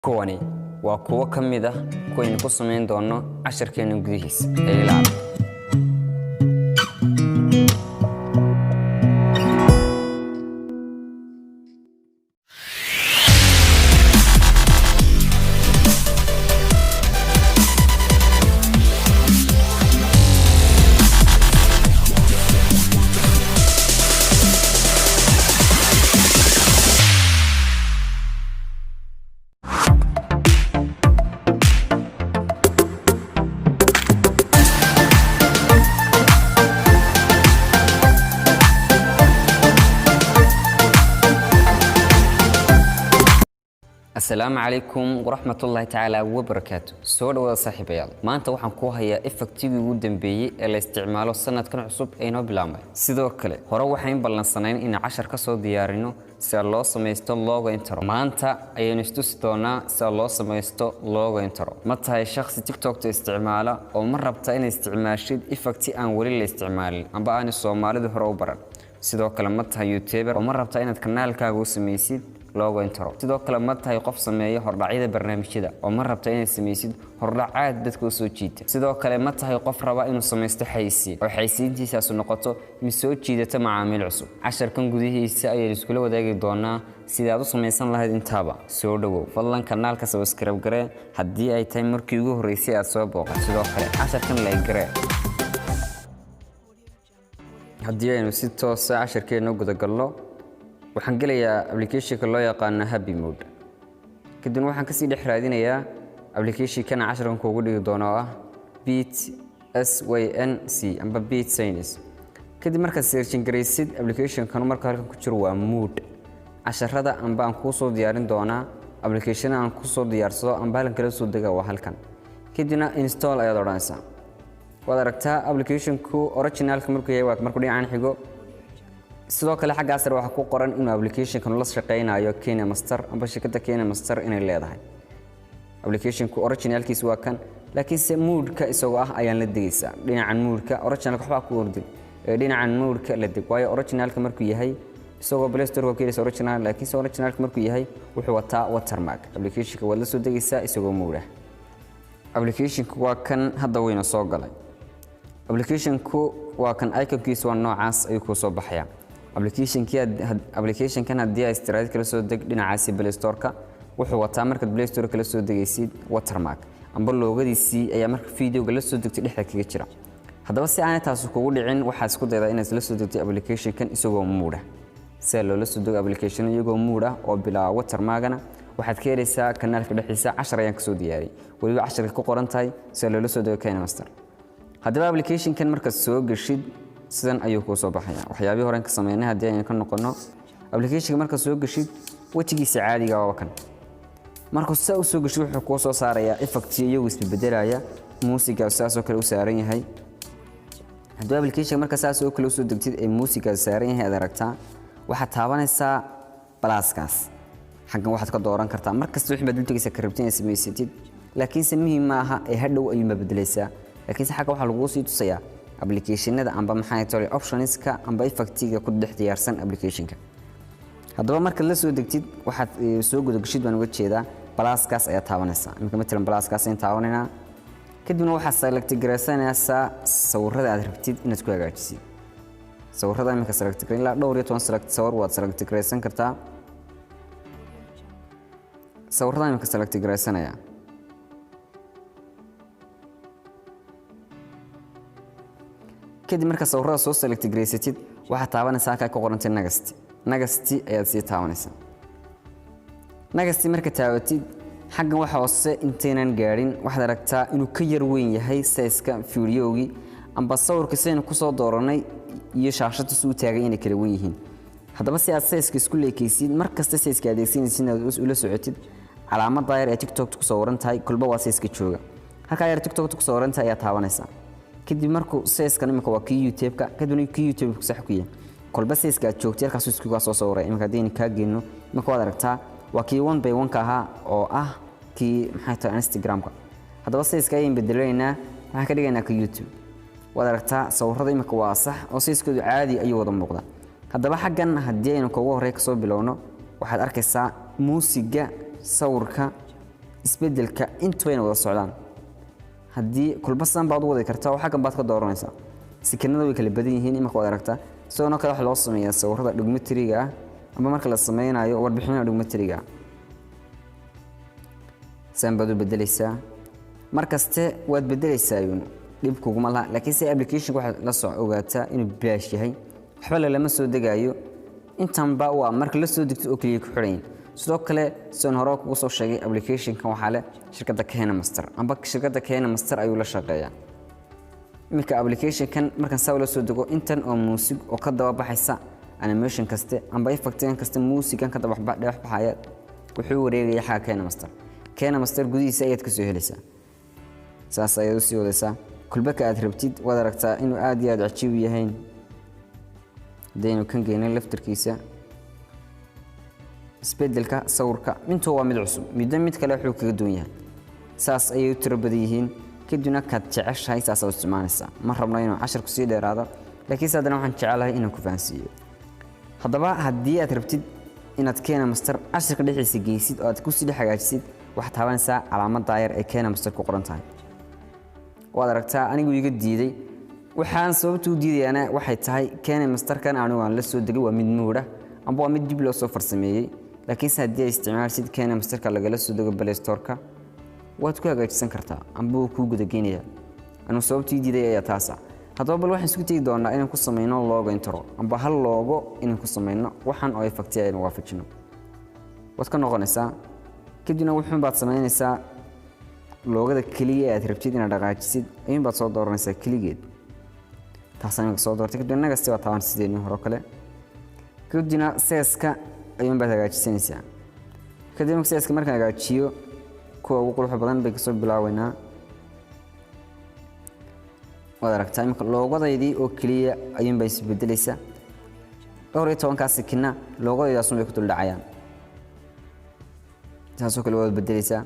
Kuwani waa kuwo ka mid ah kuwaynu ku samayn doono casharkeena gudihiisa ee ilaali. Asalaamu calaykum waraxmatullaahi tacaala wabarakaatu. Soo dhawaada, saaxiibayaal. Maanta waxaan ku hayaa effectigii ugu dambeeyey ee la isticmaalo sanadkan cusub ee inoo bilaabmay. Sidoo kale hore waxaan ballansanayn inaan cashar ka soo diyaarino sida loo samaysto logo intro. Maanta ayaynu istusi doonaa sida loo samaysto logo intro. Ma tahay shakhsi TikTokta isticmaala oo ma rabta inaad isticmaashid effecti aan weli la isticmaalin amba aanay Soomaalidu hore u baran? Sidoo kale ma tahay YouTuber oo ma rabta inaad kanaalkaaga u samaysid logo intro? Sidoo kale ma tahay qof sameeya hordhacyada barnaamijyada oo ma rabta inaad samaysid hordhac aad dadka u soo jiita? Sidoo kale ma tahay qof raba inuu samaysto xayisiin oo xayisiintiisaasu noqoto mid soo jiidata macaamiil cusub? Casharkan gudihiisa ayaynu iskula wadaagi doonaa sidaad u samaysan lahayd intaaba. Soo dhowow, fadlan kanaalka subscribe garee haddii ay tahay markii ugu horreysay aad soo booqan. Sidoo kale casharkan like garee. Haddii aynu si toosa casharkeena u gudagalno, waxaan gelayaa applicationka loo yaqaano Happy Mode. Kadibna waxaan kasii dhex raadinayaa applicationkana casharkan kuugu dhigi doono oo ah Beat Sync amba Beat Science. Kadib markaad searching garaysid applicationkan, marka halkan ku jiro waa mood. Casharada amba aan kuu soo diyaarin doonaa, application aan kusoo diyaarsado amba halkan kala soo dega waa halkan. Kadibna install ayaad odhanaysaa. Waad aragtaa, applicationku originalka markuu yahay waa markuu dhinacan xigo. Sidoo kale xaggaa sare waxaa ku qoran inuu applicationkan la shaqeynayo KineMaster amba shirkadda KineMaster inay leedahay. Applicationku originalkiisu waa kan, laakiinse moodka isagoo ah ayaan la degaysaa. Dhinacan moodka, originalka waxbaa ku ordin ee dhinacan moodka la deg, waayo originalka markuu yahay isagoo Play Store waa ku helaysa original, laakiinse originalka markuu yahay wuxuu wataa watermark. Applicationka waad la soo degaysaa isagoo mood ah. Applicationku waa kan, hadda wayna soo galay. Applicationku waa kan, iconkiisu waa noocaas ayuu kuu soo baxayaa. Applicationkan haddii ay istiraadid kala soo deg dhinacaasi Play Store-ka, wuxuu wataa markaad Play Store kala soo degaysid watermark amba loogadiisii ayaa marka videoga la soo degtay dhexda kaga jira. Haddaba si aanay taasi kugu dhicin, waxaad isku daydaa inaad la soo degtay applicationkan isagoo mood ah. Sida loola soo dego application iyagoo mood ah oo bilaa watermarkana waxaad ka helaysaa kanaalka dhexdiisa, cashar ayaan kasoo diyaariyey, weliba casharka ku qoran tahay sida loola soo dego KineMaster. Haddaba applicationkan markaad soo geshid, sidan ayuu kuu soo baxaya. Waxyaabihii horen ka sameynay haddii aynu ka noqono, applicationka markaad soo geshid wejigiisa caadiga waa kan. Markuu saa u soo geshid, wuxuu kuu soo saarayaa effectiyo iyagu isbebedelaya, muusiga saasoo kale u saaran yahay. Haddaba applicationka marka saas oo kale usoo degtid ee muusiga saaran yahay aad aragtaa, waxaad taabanaysaa pluskaas. Xaggan waxaad ka dooran kartaa mar kasta wixii baad dul tegaysaa ka rabtid inaad samaysatid, laakiinse muhiim ma aha ee hadhow ayuunbaa bedelaysaa. Laakiinse xagga waxaa laguu sii tusayaa applicationada amba maxay tole optionska amba effectiga ku dhex diyaarsan applicationka. Haddaba markaad la soo degtid, waxaad soo gudagashid baan uga jeedaa, pluskaas ayaa taabanaysaa. Iminka matalan pluskaas ayaan taabanaynaa. Kadibna waxaad select garaysanaysaa sawirada aad rabtid inaad ku hagaajisid. Sawirada iminka select garay, ilaa dhowr iyo toban select sawir waad select garaysan kartaa. Sawirada iminka select garaysanaya. Kadib marka sawirada soo select garaysatid, waxaad taabanaysaa halkaa ku qorantay next. Next ayaad sii taabanaysaa. Next marka taabatid, xaggan waxa hoose intaynan gaadhin waxaad aragtaa inuu ka yar weyn yahay sizeka fiidiyowgii amba sawirka sidaynu kusoo dooranay iyo shaashadda si u taagay inay kala wen yihiin. Haddaba si aad sizeka isku leekaysid, mar kasta sizeka adeegsanaysid inaad ula socotid, calaamadda yar ee TikTok ku sawiran tahay kolba waa sizeka jooga. Halkaa yar TikTok ku sawiran tahay ayaa taabanaysaa. Kadib markuu sizekan imika waa kii YouTube-ka, kadibna kii YouTube-ka sax ku yahay, kolba sizeka aad joogtay halkaasuu iskugaa soo sawiray. Imika haddaynu kaa geyno, imika waad aragtaa waa kii one by one ka ahaa oo ah kii maxay tahay Instagram-ka. Haddaba sizeka ayaan bedelaynaa, waxaan ka dhigaynaa ka YouTube. Waad aragtaa, sawirada imika waa sax oo sizekoodu caadi ayuu wada muuqdaa. Haddaba xaggan haddii aynu kugu horey kasoo bilowno, waxaad arkaysaa muusiga sawirka. Isbedelka intubayna wada socdaan. Haddii kulba san baad u wadi kartaa oo xaggan baad ka dooranaysaa. Sikinada way kala badan yihiin, imika waad aragtaa. Sidoo kale waxaa loo sameeyaa sawirada documentary-ga ah ama marka la sameynayo warbixinaha documentary-ga ah. Saan baad u bedelaysaa, markaste waad bedelaysaa, ayuun dhib kuguma laha. Laakiin se application waxaad la soo ogaataa inuu bilaash yahay, waxba lalama soo degaayo. Intanba waa marka la soo degto oo keliya ku xidhayin. Sidoo kale, sidaan hore kugu soo sheegay, applicationkan waxaa leh shirkadda KineMaster, amba shirkadda KineMaster ayuu la shaqeeyaa. Iminka applicationkan markaan saa ula soo dego, intan oo muusig oo ka daba baxaysa animation kaste amba effectigan kaste, muusigan ka daba dhex baxaya, wuxuu wareegaya xagga KineMaster. KineMaster gudihiisa ayaad kasoo helaysaa. Saas ayaad usii wadaysaa kulbaka aad rabtid. Waad aragtaa inuu aad iyo aad cajiib u yahayn. Hadaynu kan geynay laftarkiisa, isbedelka sawirka intuu waa mid cusub, middo mid kale wuxuu kaga duwan yahay. Saas ayay u tiro badan yihiin. Kadibna kaad jeceshahay saasaa u isticmaalaysaa. Ma rabno inuu casharku sii dheeraado, laakiinse haddana waxaan jecelahay inaan ku fahansiiyo. Haddaba haddii aad rabtid inaad KineMaster casharka dhexdiisa geysid oo aad kusii dhex hagaajisid, waxaad taabanaysaa calaamadda yar ee KineMaster ku qoran tahay. Waad aragtaa, anigu iga diiday. Waxaan sababta u diidayaana waxay tahay KineMasterkan anigu aan la soo degay waa mid nuura amba waa mid dib loo soo farsameeyey. Laakiinse haddii ay isticmaalsid KineMasterka lagala soo dego Play Storeka, waad ku hagaajisan kartaa amba wuu kuu gudageynayaa. Anigu sababta ii diiday ayaa taasa. Haddaba bal waxaan isku tegi doonaa inaan ku sameyno logo intro, amba hal logo inaan ku sameyno waxaan oo effecti aynu waafajino. Waad ka noqonaysaa, kadibna wuxuun baad samaynaysaa logoda keliya aad rabtid inaad dhaqaajisid ayuun baad soo dooranaysaa keligeed. Taasaan imika soo doortay. Kadibna nextti waa taaban sideedii hore kale. Kadibna sizeka ayuun baad hagaajisanaysaa. Kadib marka sizeka markaan hagaajiyo, kuwa ugu quruxda badan bay kasoo bilaaweynaa. Waad aragtaa, imika logodaydii oo keliya ayuun baa isbedelaysa. Dhowr iyo tobankaa sikina logodaydaas un bay ku dul dhacayaan. Saasoo kale waad bedelaysaa.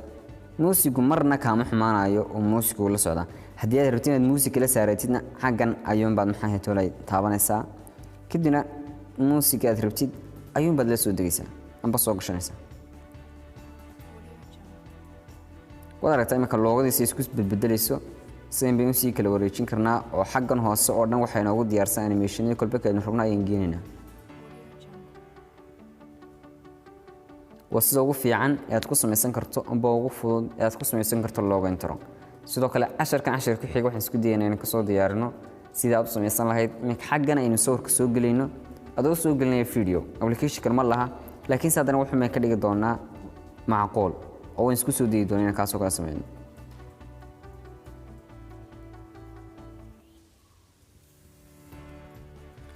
Muusigu marna kaama xumaanayo oo muusigu la socdaa. Haddii aad rabtid inaad muusig kala saaratidna, xaggan ayuun baad maxaa tolay taabanaysaa. Kadibna muusiga aad rabtid ayuun baad la soo degaysaa amba soo gashanaysaa. Waad aragtaa iminka logoadiisa isku bedbedelayso. Sidan baynu sii kala wareejin karnaa oo xaggan hoose oo dhan waxay noogu diyaarsan animationada kolba kaynu rabno ayaan geenaynaa. Waa sida ugu fiican ee aad ku samaysan karto amba ugu fudud ee aad ku samaysan karto logo intro. Sidoo kale casharkan casharka ku xiga waxaan isku dayaynaa inaan kasoo diyaarino sidii aad u samaysan lahayd iminka xaggan aynu sawirka soo gelayno, adoo soo gelinaya video. Applicationkan ma laha, laakiinse haddana wuxuu baan ka dhigi doonaa macquul oo waan isku soo dayi doonaa inaan kaasoo kala sameyno.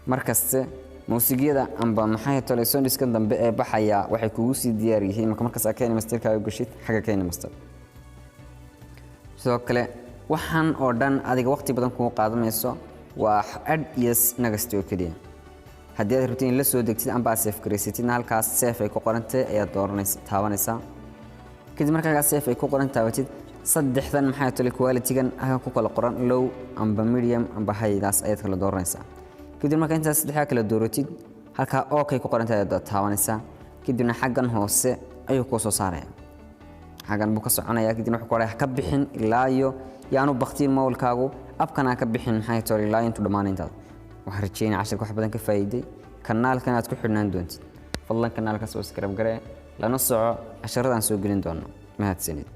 Markaste muusigyada amba maxay tolay soundska dambe ee baxaya waxay kugu sii diyaar yihiin marka markaas aad KineMasterkaaga gashid xagga KineMaster. Sidoo kale waxaan oo dhan adiga waqti badan kugu qaadamayso, waa add iyo next oo keliya. Haddii aad rabtid in la soo degtid amba aad save garaysatidna, halkaas save ay ku qorantay ayaad dooranaysa, taabanaysaa. Kadib marka halkaas save ay ku qoran taabatid, saddexdan maxay tolay quality-gan halkan ku kala qoran, low amba medium amba high-daas ayaad kala dooranaysaa. Kadib marka intaas saddexdaa kala dooratid, halkaa okay ku qorantay ayaad taabanaysaa. Kadibna xaggan hoose ayuu kuu soo saaraya, xaggan buu ka soconaya. Kadibna wuxuu ku odhanaya ha ka bixin ilaa iyo yaanu baktiin mowlkaagu abkan ha ka bixin maxay tolay ilaa intuu dhammaanay intaad. Waxaan rajeynaya casharka wax badan ka faa'iiday, kanaalkan aad ku xidhnaan doontid. Fadlan kanaalka subscribe garee, lana soco casharadaan soo gelin doono. Mahadsanid.